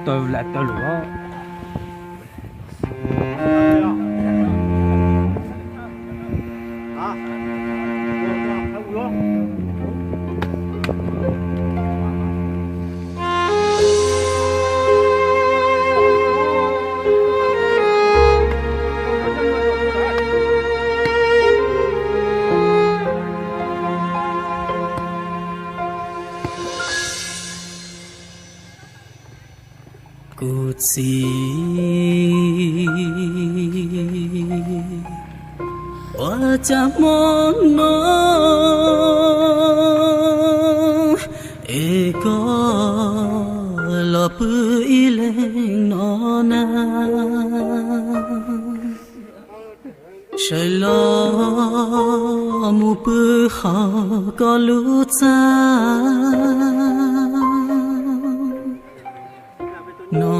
Tau lam tau lus. Kuv txiv, ua cas hmo no es koj los pw ib leeg no na? Sawv los mus pw hauv koj lub txaj. No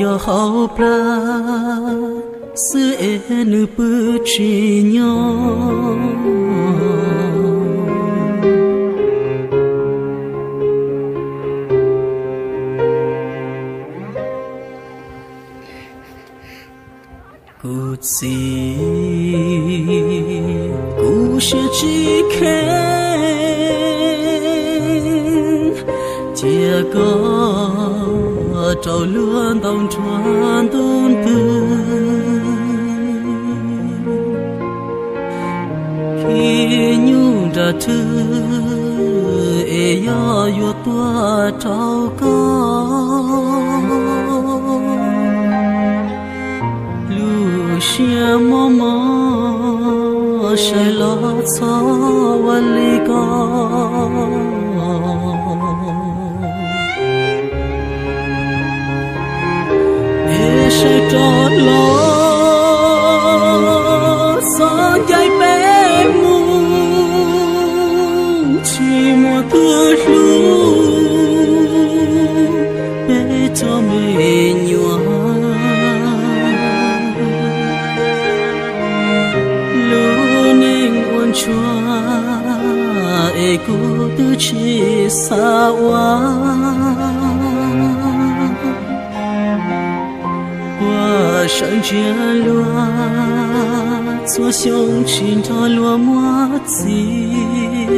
yog hauv plag xwb es nws pw tsis nyob. Kuv txiv, kuv siab tsis kheev, cia koj rau luag ntaus nruab ntuj ntws. Khib nyuj nram thwj es yog yuav tuaj rau koj. Lub siab mob mob sawv los txhob ua li ko. Es sawv rov los txhob ncaim peb mus, tsis muaj tus hlub peb cov me nyuam. Lub neej ua ntsuag es kuv twb tsis xav ua. Puas sawv ntsia luag txhua xyoo tsis nrog luag muab txiv.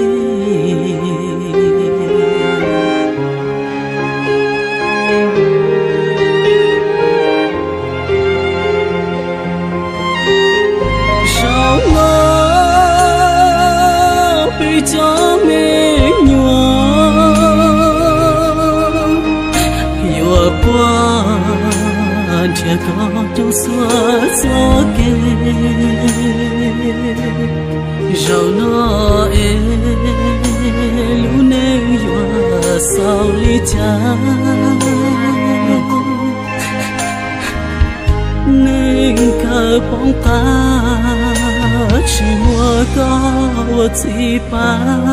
Zaum no peb cov me nyuam yuav quaj nrhiav koj rau txhua txoj kev. Zaum no es lub neej yuav xaus li cas? Neej kawg poob qab, tsis muaj koj ua txiv pab.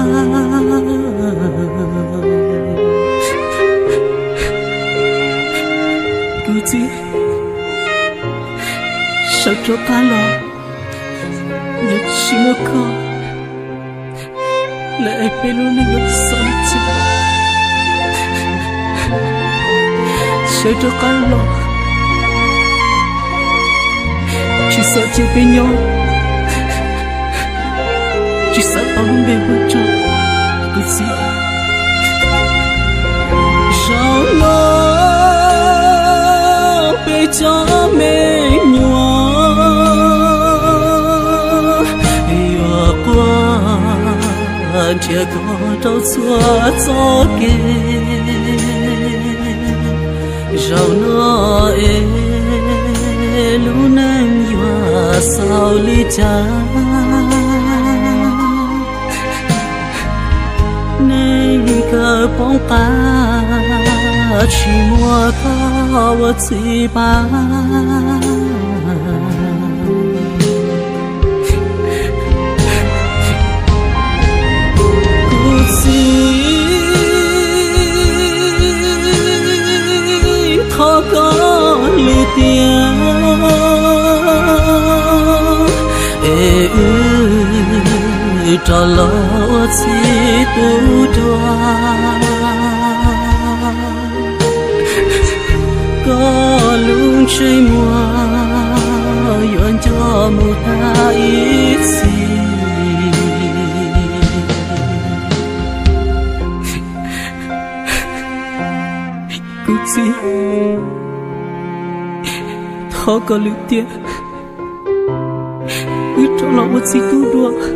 Kuv txiv, sawv rov qab los, yog tsis muaj koj lawm es peb lub neej yuav xaus li cas? Sawv rov qab los, tsis xav cia peb nyob, tsis xav tau lub npe hu rau kuv txiv. Zaum no peb cov me nyuam yuav quaj nrhiav koj rau txhua txoj kev. Zaum no es lub neej yuav xaus li cas? Neej kawg poob qab, tsis muaj koj ua txiv pab. Kuv txiv, thov koj lus tias es wb rov los ua txij tus duab. Koj lub ntsej muag yuav nco mus tag ib txhis. Kuv txiv, thov koj lwm tiam wb rov los ua txiv tub dua.